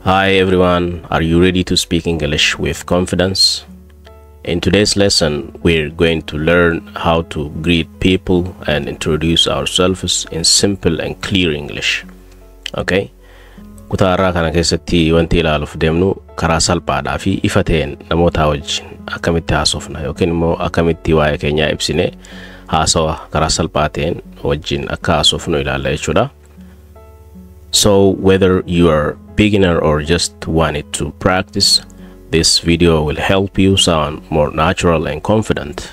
Hi everyone, are you ready to speak English with confidence? In today's lesson, we're going to learn how to greet people and introduce ourselves in simple and clear English. Okay? Kutaa har'aa kana keessatti wanti ilaaluuf deemnu karaa salphaadhaa fi ifa ta'een namoota wajjin akkamitti haasofna yookiin immoo akkamitti waa'ee keenyaa ibsine haasawa karaa salphaa ta'een wajjin akka haasofnu ilaalla jechuudha. So whether you are beginner or just wanted to practice, this video will help you sound more natural and confident.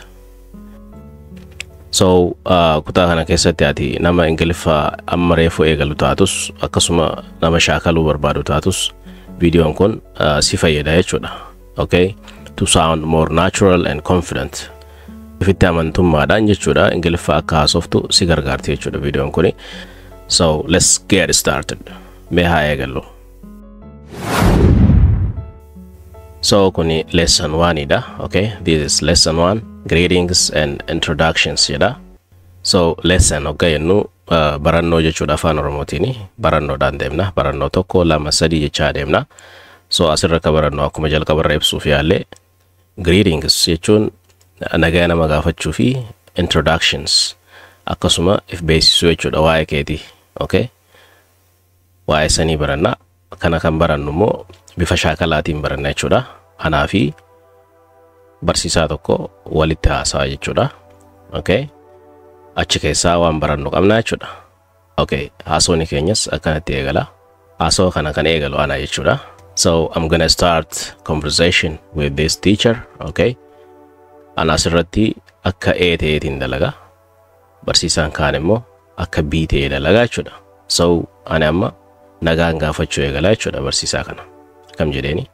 So kutaa kana keessatti ati nama Ingiliffaa amma reefu eegalu taatus akkasuma nama shaakaluu barbaadu taatus viidiyoon kun si fayyada jechuudha. Okay? To sound more natural and confident. Ifitti amantummaadhaan jechuudha Ingiliffaa akka haasoftu si gargaarti jechuudha viidiyoon kuni. So let's get started. Mee haa eegallu. So kuni lesson 1 dha. Okay, this is lesson 1, greetings and introductions jedha. So lesson hoggaa jennu barannoo jechuudha afaan Oromootiin barannoodhaan deemna. Barannoo 1, 2, 3 jechaa deemna. So asirra akka barannoo akkuma jalqabarra ibsuuf yaalle greetings jechuun nagaa nama gaafachuu fi introductions akkasuma if beeksisuu jechuudha waa'ee keetii. Okay? Waa'ee sanii baranna. Kana kan barannu immoo bifa shaakalaatiin baranna jechuudha. Anaa fi barsiisaa tokko walitti haasawa jechuudha. Okay? Achi keessaa waan barannu qabna jechuudha. Okay, haasawni keenyas akkanatti eegala. Haasawa kana kan eegalu ana jechuudha. So I'm gonna start conversation with this teacher. Okay? Ana asirratti akka A ta'eetiin dalaga. Barsiisaan kaan immoo akka B ta'ee dalagaa jechuudha. So ani amma nagaan gaafachuu eegala jechuudha barsiisaa kana. Akkam jedheeni?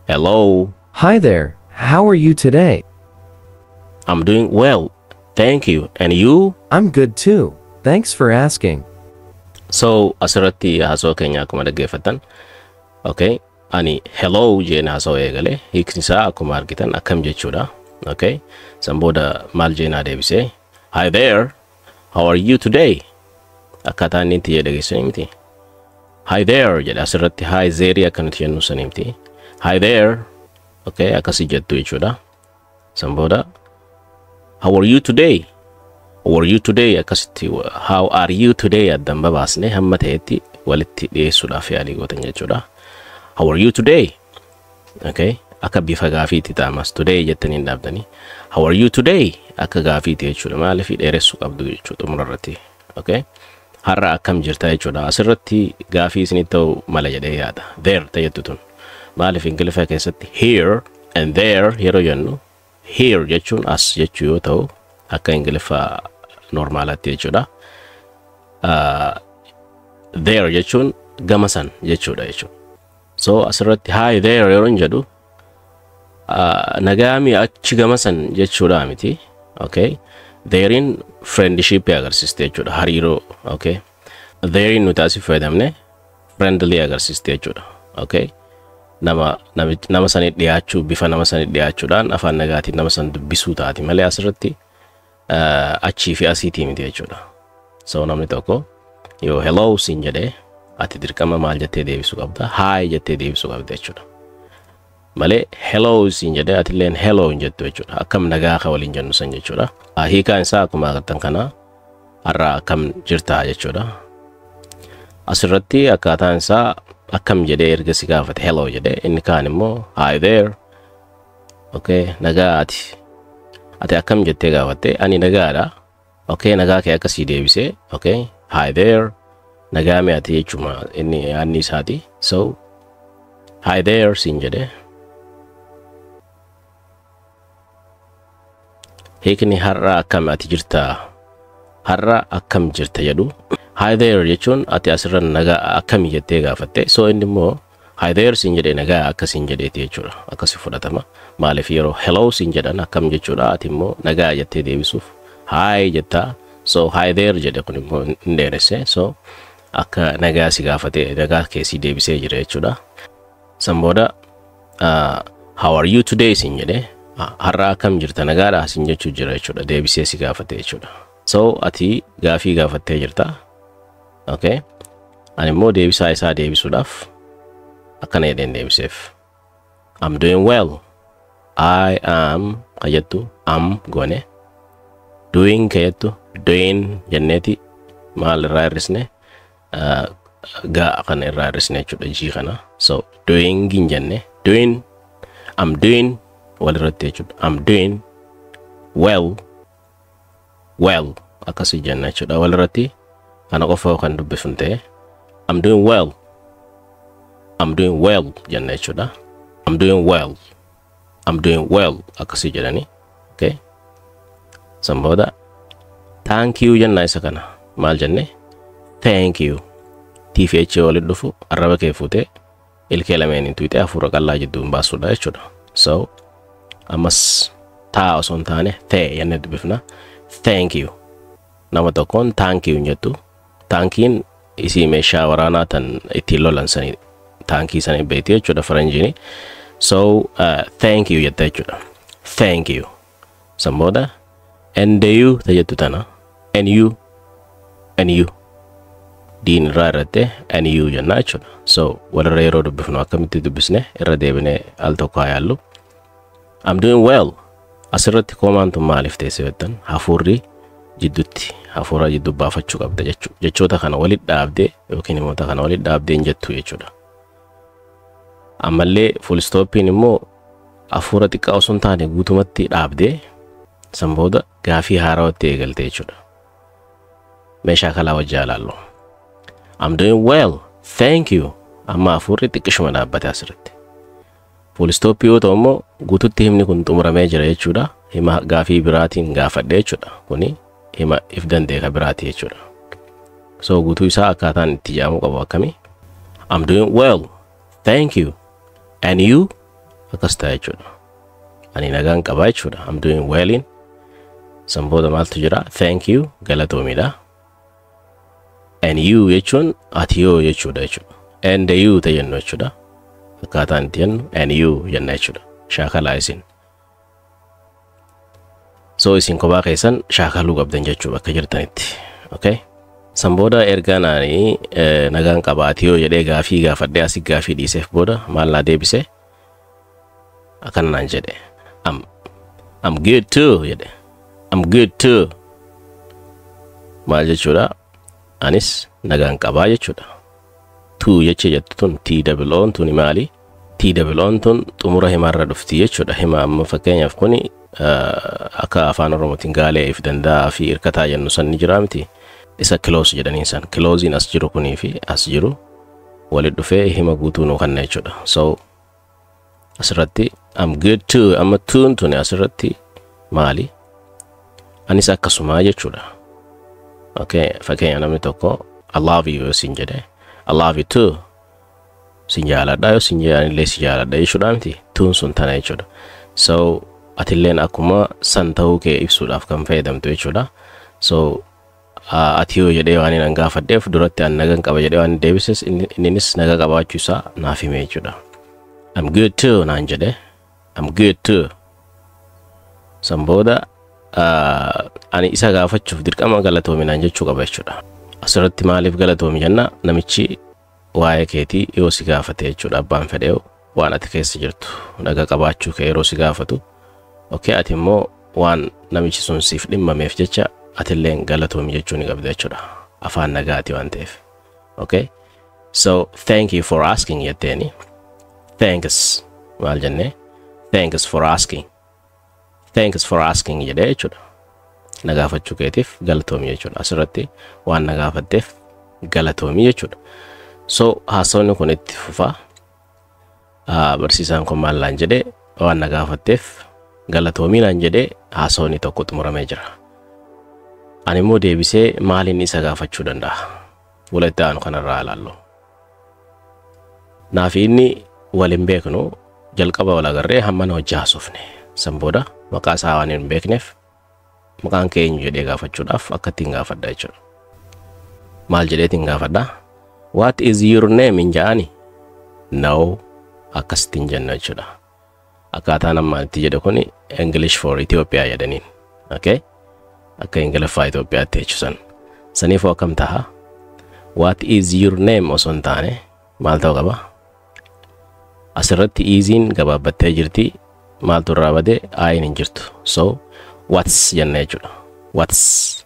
Hello. Hi there. How are you today? I'm doing well. Thank you. And you? I'm good too. Thanks for asking. So asirratti haasawaa keenya akkuma dhaggeeffattan. Okay. Ani hello jeen haasawaa eegale. Hiikni isaa akkuma argitan akkam jechuudha. Okay. San booda maal jeenaa deebisee? Hi there. How are you today? Akkaataa inni itti jedhe geessanii miti. Hi there jedha asirratti hi there akka nuti jennu sanii miti. Hi there. Okay, akkasii jettu jechuudha. San booda how are you today? How are you today? Akkasitti how are you today addan babaasne hamma ta'etti walitti dhiyeessuudhaaf yaalii gootan jechuudha. How are you today? Okay, akka bifa gaafiitti ta'amas today jettanii hin dhaabdanii. How are you today? Akka gaafiitti jechuudha. Maaliif dheeressuu qabdu jechuudha xumura irratti. Okay? Har'a akkam jirta jechuudha. Asirratti gaafii isinitti ta'u mala jedhee yaada. There ta'ettu tun. Maaliif Ingiliffa keessatti here and there yeroo jennu here jechuun as jechuu yoo ta'u akka Ingiliffa normaalaatti jechuudha. There jechuun gama san jechuudha jechuudha. So asirratti hi there yeroo hin jedhu nagaami achi gama san jechuudha miti. Okay? Therein friendship agarsiiste jechuudha. Hariiroo. Okay? Therein nuti asii fayyadamne friendly agarsiiste jechuudha. Okay? Nama sanii dhiyaachuu bifa nama sanii dhiyaachuudhaan afaan nagaatiin nama san dubbisuu taati malee asirratti achii fi asiitii miti jechuudha. So namni tokko yoo hello siin jedhee ati dirqama maal jettee deebisuu qabda? Hi jettee deebisuu qabda jechuudha. Malee hello siin jedhee atilleen hello hin jettu jechuudha. Akkam nagaa ka waliin jennu san jechuudha. Hiikaan isaa akkuma agartan kana har'a akkam jirtaa jechuudha. Asirratti akkaataan isaa akkam jedhee erga si gaafate hello jedhee inni kaan immoo hi there. Okay, nagaa ati. Ati akkam jettee gaafatte ani nagaadha. Okay, nagaa kee akkasii deebisee. Okay, hi there. Nagaa mee ati jechuma inni yaadni isaati. So hi there siin jedhee. Hiikni har'a akkam ati jirta? Har'a akkam jirta jedhu. Hi there jechuun ati asirra nagaa akkami jettee gaafatte. So inni immoo hi there siin jedhee nagaa akkasiin jedheeti jechuudha. Akkasi fudhatama. Maaliif yeroo hello siin jedhan akkam jechuudha. Ati immoo nagaa jettee deebisuuf hi jettaa. So hi there jedhe kun immoo hin dheeresse. So akka nagaa si gaafate nagaa keessi deebisee jira jechuudha. San booda how are you today siin jedhee har'a akkam jirta nagaadha siin jechuu jira jechuudha. Deebisee si gaafate jechuudha. So ati gaafii gaafattee jirta. Okay. Ani immoo deebisaa isaa deebisuudhaaf Akkana jedheen deebiseef. I'm doing well. I am ka jettu am goone. Doing ka jettu doing jenneeti maal irraa hir'isne? Gaa kana irraa hir'isne jechuudha, G kana. So doing hin jenne, doing, I'm doing walirratti jechuudha. I'm doing well, well akkasii jenna jechuudha walirratti. Kana qofa kan dubbifnu ta'e, I'm doing well, I'm doing well jenna jechuudha. I'm doing well, I'm doing well akkasii jedhani. Okay, san booda thank you jenna. Isa kana maal jenne? Thank you. T fi H walitti dhufu, arraba kee fuutee ilkee lameeniin tuqxee hafuura qal'aa jidduun baasuudha jechuudha. So ammas taa osoo hin taane tee jennee dubbifna. Thank you. Nama tokkoon thank you hin jettu. Taankiin isii meeshaa waraanaa tan ittiin lolan sanii, taankii sanii beekti jechuudha faranjiini. So thank you jetta jechuudha. Thank you. San booda and you ta jettu tana, and you, and you, diin irraa irratti and you jenna jechuudha. So walirra yeroo dubbifnu akkamitti dubbisne? Irra deebinee al tokko haa yaallu. I'm doing well. Asirratti koomaan tun maaliif teesse jettan, hafuurri jidduutti hafuura jidduu baafachuu qabda jechuudha. Jechoota kana walitti dhaabdee yookiin himoota kana walitti dhaabdee hin jettu jechuudha. Ammallee full stoppiin immoo hafuura xiqqaa osoo hin taane guutumatti dhaabdee san booda gaafii haarawatti eegalte jechuudha. Meeshaa kalaa wajjin ilaallu. I'm doing well. Thank you. Amma hafuurri xiqqishuma dhaabbate asirratti. Full stoppii yoo ta'u immoo guututti himni kun xumuramee jira jechuudha. Hima gaafii biraatiin gaafadhe jechuudha. Kuni hima if danda'e ka biraati jechuudha. So guutuu isaa akkaataan itti jedhamu qabu akkamii? I'm doing well. Thank you. And you? Akkas ta'a jechuudha. Ani nagaan qabaa jechuudha. I'm doing well in. San booda maaltu jira? Thank you, galatoomiidha. And you jechuun ati yoo jechuudha. And you ta'e jennu jechuudha. Akkaataan itti jennu and you jenna jechuudha. Shaakalaa isin. So isin kophaa keessan shaakaluu qabdan jechuudha bakka jirtanitti. Okay? San booda erga naanii nagaan qabaati yoo jedhee gaafii gaafadhee asii gaafii dhiiseef booda maal naa deebise? Akkana naan jedhe. I'm good too jedhe. I'm good too. Maal jechuudha? Anis nagaan qabaa jechuudha. Too jecha jettu tun, T double O tuni maali? T double O tun xumura himarra dhufti jechuudha. Hima amma fakkeenyaaf kuni akka afaan Oromootiin gaalee if danda'aa fi hirkataa jennu san ni jira miti. Isa clause jedhanii san. Clauseiin as jiru kunii fi as jiru walit dhufee hima guutuu nuu kenna jechuudha. So asirratti I'm good too, amma toon tuni asirratti maali? Anis akkasumaa jechuudha. Okay, fakkeenya namni tokko "I love you" yoo siin jedhe, "I love you too." Sin jaaladha yoo sin jedhe, anillee si jaaladha jechuudha miti? Toon sun tana jechuudha. So atilleen akkuma san ta'uu kee ibsuudhaaf kan fayyadamtu jechuudha. So ati yoo jedhee waan inni gaafadheef duratti an nagan qaba jedhee waan deebises, inninis naga qabaachuu isaa naaf hime jechuudha. I'm good too naan jedhe. I'm good too. San booda ani isa gaafachuuf dirqama galatoomi naan jechuu qaba jechuudha. Asirratti maaliif galatoomi jenna? Namichi waa'ee keetii yoo si gaafate jechuudha, abbaan fedhee waan ati keessa jirtu naga qabaachuu kee yeroo si gaafatu, okay, ati immoo waan namichi sun siif dhimmameef jecha atilleen galatoomi jechuu ni qabda jechuudha. Afaan nagaati waan ta'eef. Okay, so "Thank you for asking" jetteeni. Thanks maal jennee? Thanks for asking. Thanks for asking jedhee jechuudha. Na gaafachuu keetiif galatoomi jechuudha. Asirratti waan na gaafatteef galatoomi jechuudha. So haasawni kun itti fufaa. Barsiisaan kun maal naan jedhee? Waan na gaafatteef galatoomii naan jedhee, haasawni tokko xumuramee jira. Ani immoo deebisee maaliin isa gaafachuu danda'a? Fuula itti aanu kanarraa ilaallu. Naafi inni wal hin beeknu, jalqaba wal agarree hamma na hojii haasofne. San booda maqaa isaa waan hin beekneef maqaan kee eenyu jedhee gaafachuudhaaf akka ittiin gaafadha jechuudha. Maal jedheetiin gaafadha? "What is your name" hin jedhani? No, akkasittiin jenna jechuudha. Akkaataan amma itti jedhe kuni English for Ethiopia jedhaniin. Okay? Akka Ingiliffaa Itoophiyaatti jechuusan. Saniifuu akkam taha? "What is your name" osoo hin taane maal ta'uu qaba? Asirratti is-iin gabaabbattee jirti. Maaltu irraa bade? I-n hin jirtu. So what's jenna jechuudha. What's.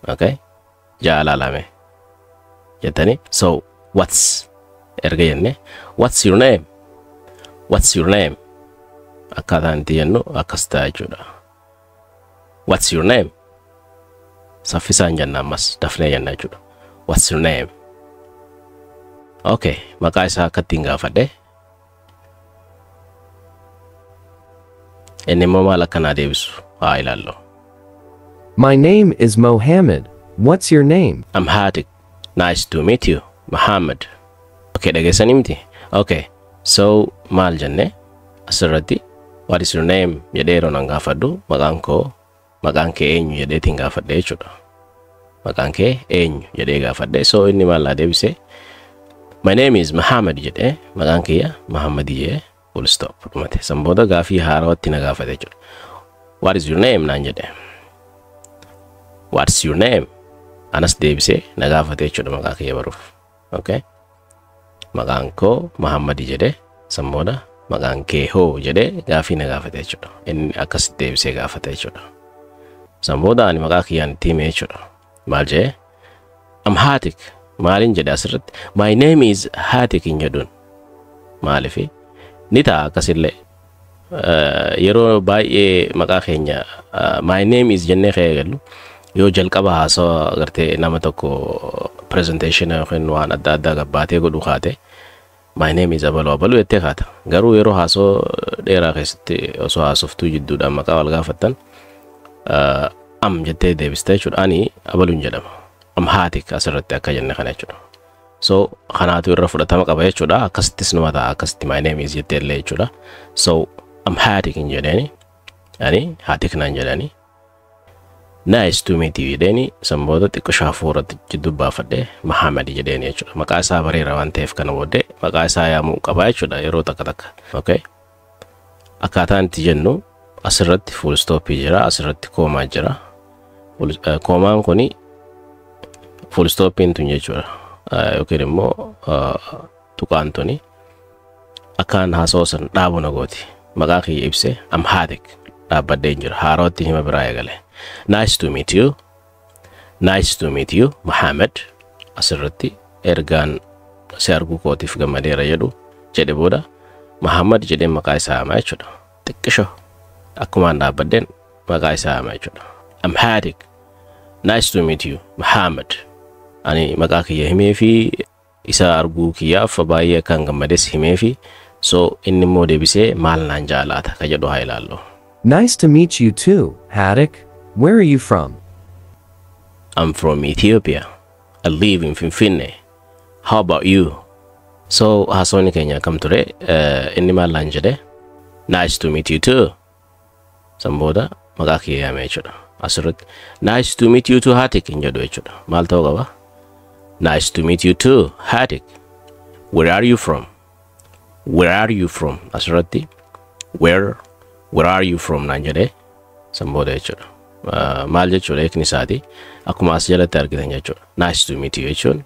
Okay. Ja'a ilaalame jettanii. So what's erga jenne, what's your name? What's your name? Akkaataan itti jennu akkas ta'a jechuudha. What's your name? Saffisaan jenna, ammas dafnee jenna jechuudha. What's your name? Okay, maqaa isaa akkattiin gaafadhe. Inni immoo maal akkanaa deebisu haa ilaallu. My name is Mohammed. What's your name? I'm Hatik. Nice to meet you, Muhammad. Okay, dhageessanii miti? Okay, so maal jenne asirratti? What is your name jedhee yeroo nan gaafadhu, maqaan koo, maqaan kee eenyu jedheetiin gaafadhe jechuudha. Maqaan kee eenyu jedhee gaafadhe. So inni maal naa deebise? My name is Muhammad jedhee, maqaan kiyya Muhammad jedhee, full stop, dhumate. San booda gaafii haarawatti na gaafate jechuudha. What is your name naan jedhe. What's your name? Anas deebisee na gaafate jechuudha maqaa kiyya baruuf. Okay? Maqaan koo Muhammad jedhee, san booda maqaan kee hoo jedhee gaafii na gaafate jechuudha. Inni akkasitti deebisee gaafate jechuudha. San booda ani maqaa kiyyaan itti hime jechuudha. Maal jedhee? I'm Hatik. Maaliin jedhe asirratti? My name is Hatik hin jedhuun. Maalifi? Ni ta'a akkasillee. Yeroo baay'ee maqaa keenya my name is jennee ka'ee gallu yoo jalqaba haasawa gartee nama tokko presentation yookiin waan adda addaa gabbaatee godhu kaate, my name is abaluu abaluu jettee kaata. Garuu yeroo haasoo dheeraa keessatti osoo haasoftuu jidduudhaan maqaa wal gaafattan, I'm jettee deebiste jechuudha. Ani abaluun jedhama. I'm Hatik asirratti akka jenne kana jechuudha. So kanaatu irra fudhatama qaba jechuudha. Akkasittis numa ta'a, akkasitti my name is jettee illee jechuudha. So I'm Hatik hin jedheeni. Ani Hatik naan jedhani. Nice to meet you jedheeni. San booda xiqqoo shaafuuratti jidduu baafadhee Muhammad jedheeni jechuudha. Maqaa isaa bareera waan ta'eef kana booddee maqaa isaa yaamuu qaba jechuudha yeroo takka takka. Okay. Akkaataan itti jennu asirratti full stopii jira, asirratti comma jira. Commaan kuni full stopiin tun jechuudha. Yookiin immoo tuqaan tuni akkaan haasawaa san dhaabu na gooti. Maqaa kiyya ibsee, I'm Hatik, dhaabbadhee jira. Haarawatti hima biraa eegale. Nice to meet you. Nice to meet you, Muhammad. Asirratti ergaan si arguu kootiif gammadeera jedhu jedhe booda Muhammad jedhee maqaa isaa himaa jechuudha. Xiqqisho akkumaan dhaabbadheen maqaa isaa himaa jechuudha. I'm Hatik. Nice to meet you, Muhammad. Ani maqaa kiyya himee fi isa arguu kiyyaaf baay'ee akkaan gammades himee fi, so inni immoo deebisee maal naan jaalaata ka jedhu haa ilaallu. Nice to meet you too, Hatik. Where are you from? I'm from Ethiopia. I live in Finfinne. How about you? So haasawni keenya akkam ture? Inni maal naan jedhe? Nice to meet you too. San booda maqaa kiyya yaame jechuudha. Asirratti nice to meet you too, Hatik hin jedhu jechuudha. Maal ta'uu qaba? Nice to meet you too, Hatik. Where are you from? Where are you from? Asirratti where are you from naan jedhee san booda jechuudha. Maal jechuudha hiikni isaati? Akkuma as jalatti argitan jechuudha. Nice to meet you jechuun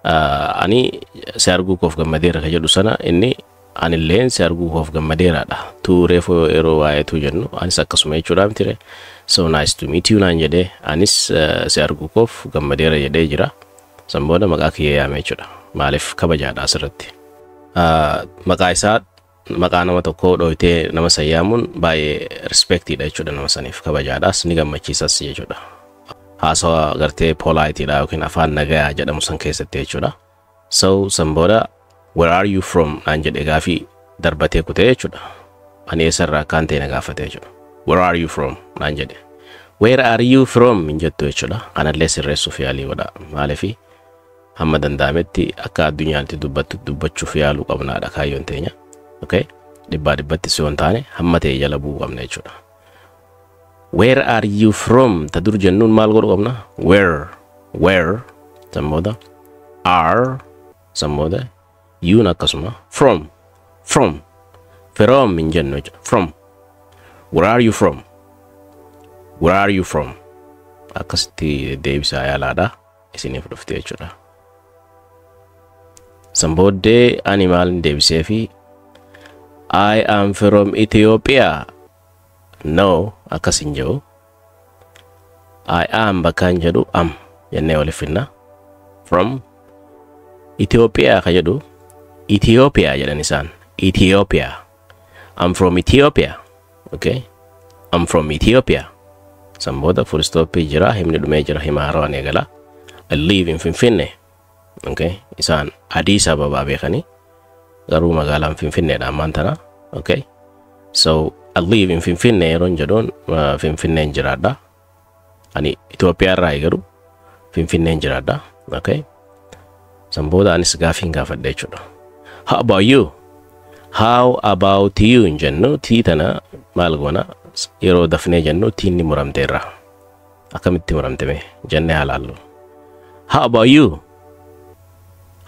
ani si arguu koof gammadeera ka jedhu sana, inni anilleen si arguu koof gammadeeraadha. Tuu reefu yeroo waa'eetu jennu anis akkasuma jechuudha mitire. So nice to meet you naan jedhee, anis si arguu koof gammadeera jedhee jira. San booda maqaa kiyya yaame jechuudha. Maaliif? Kabajaadha asirratti. Maqaa isaa, maqaa nama tokkoo dhooytee nama san yaamuun baay'ee respectiidha jechuudha nama saniif, kabajaadhaas, ni gammachiisas jechuudha. Haasawa gartee politeiidha yookiin afaan nagayaa jedhamu san keessatti jechuudha. So san booda where are you from naan jedhe, gaafii darbatee kutee jechuudha. Ani eessarraa akkaan ta'e na gaafate jechuudha. Where are you from naan jedhe. Where are you from hin jettu jechuudha. Kanallee sirreessuuf yaalii godha. Maaliifi, hamma danda'ametti akka addunyaatti dubbattu dubbachuuf yaaluu qabnaadha kaayyoon teenya. Okay? Dhibbaa dhibbatti si hin taane hamma ta'e jala bu'uu qabna jechuudha. Where are you from? Ta dur jennuun maal godhuu qabna? Where, san booda are, san booda you'n akkasuma from, from hin jennu jechuudha. From. Where are you from? Where are you from? Akkasitti deebisaa yaalaadha. Isiniif dhufte jechuudha. San booddee ani maalin deebisee fi? "I am from Ethiopia." No, akkas hin jedhu. "I am" bakka hin jedhu "am" jennee waliif finna. "From Ethiopia" ka jedhu "Ethiopia" jedhan isaan. Ethiopia. "I'm from Ethiopia." Okay. "I'm from Ethiopia." San booda full stop jira, himni dhumee jira, hima haaraan eegala. "I live in Finfinne." Okay. Isaan Addis Ababaa beekanii, garuu magaalaan Finfinneedha ammaan tana. Okay. So "I live in Finfinne" yeroon jedhuun Finfinneen jiraadha. Ani Itoophiyaa irraa garuu Finfinneen jiraadha. Okay. San booda anis gaafiin gaafadha jechuudha. "How about you?" "How about you" hin jennu. Tii tana maal goona? Yeroo dafnee jennu tiin ni muramteerra. Akkamitti muramte mee jennee haa laallu. "How about you?"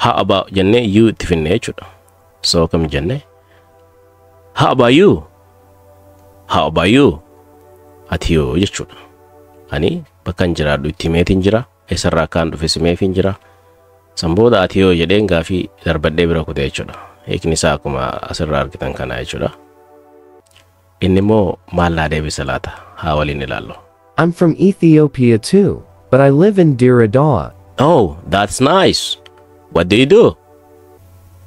"How about" jennee "you" itti finne jechuudha. So akkam jennee? "How about you?" "How about you?" Ati yoo jechuudha. Ani bakka hin jiraadhu itti himeetiin jira. Eessarraa akkaan dhufe simeefiin jira. San booda "ati yoo" jedheen gaafii darbadhee bira kutee jechuudha. Hiikni isaa akkuma asirraa argitan kana jechuudha. Inni immoo maal naa deebisa laata? Haa waliin ilaallu. I'm from Ethiopia too, but I live in Dire Dawa. "Oh, that's nice. What do you do?"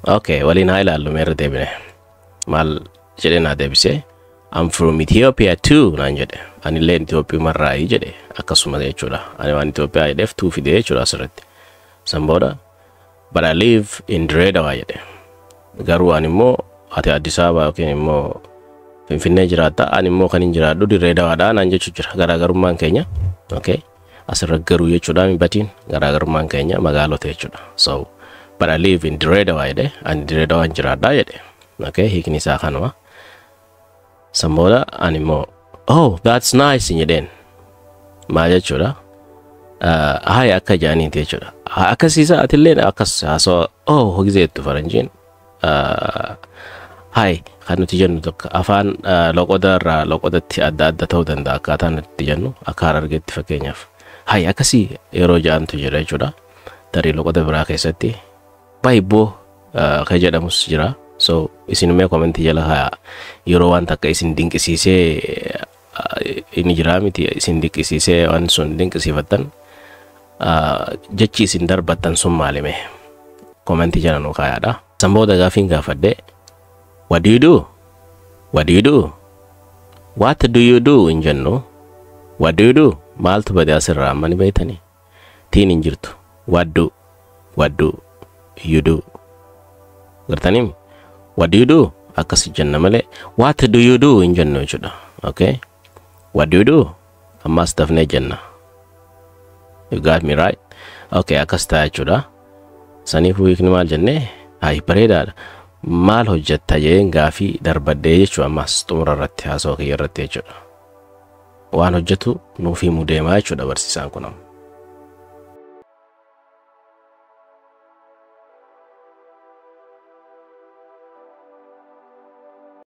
Okay, waliin haa ilaallu meerra deebine. Maal jedhee naa deebisee? "I'm from Ethiopia too" naan jedhe. Anillee Itoophiyaa jedhe akkasuma jechuudha. Ani waan Itoophiyaa jedheef "too" fide jechuudha asirratti. San booda "but I live in Dire Dawa" jedhe. Garuu ani immoo, ati Addis Ababaa yookiin immoo Finfinnee jiraatta, ani immoo kan hin jiraadhu Dirree Dawaadha naan jechuu jira. Garaagarummaan keenya, okay, asirra garuu jechuudha batiin garaagarummaan keenya magaalota jechuudha. So "but I live in Dirree Dawaa" jedhe, ani Dirree Dawaan jiraadha jedhe. Okay, hiikni isaa kanuma. San booda ani immoo "Oh, that's nice" jedheen. Maal jechuudha? Haaya akka jaaniiti jechuudha. Akkasiisa atillee akkas haasawaa "oh" hogizeettu faranjiin. Haay kan nuti jennu tokko afaan loqoda irraa loqodatti adda adda ta'uu danda'a akkaataa nuti jennu. Akka Harargeetti fakkeenyaaf "haay akkasii" yeroo ja'antu jira jechuudha. Tarii loqoda biraa keessatti "baay'iboo" kan jedhamus jira. So isin mee commentii jala haa, yeroo waan takka isin dinqisiisee inni jira miti, isin dinqisiisee waan sun dinqisiifattan, jechi isin darbattan sun maalime, commentii jala nuu kaayaadha. San booda gaafiin gaafadhe, "What do you do?" "What do you do?" "What do you do" hin jennu. "What do you do?" Maaltu bade asirraa amma ni beektanii? Tiin hin jirtu. "What do", "what do you do". Gartanii? "What do you do" akkas jenna malee "what do you do" hin jennu jechuudha. Okay? "What do you do?" Ammas dafnee jenna. You got me, right? Okay, akkas ta'a jechuudha. Saniifuu hiikni maal jennee? Hayi bareedaadha. Maal hojjetta jeen gaafii darbadhee jechuu ammas xumura irratti haasawaa kiyya irratti jechuudha. Waan hojjetu nuuf himuu deemaa jechuudha barsiisaan kun amma.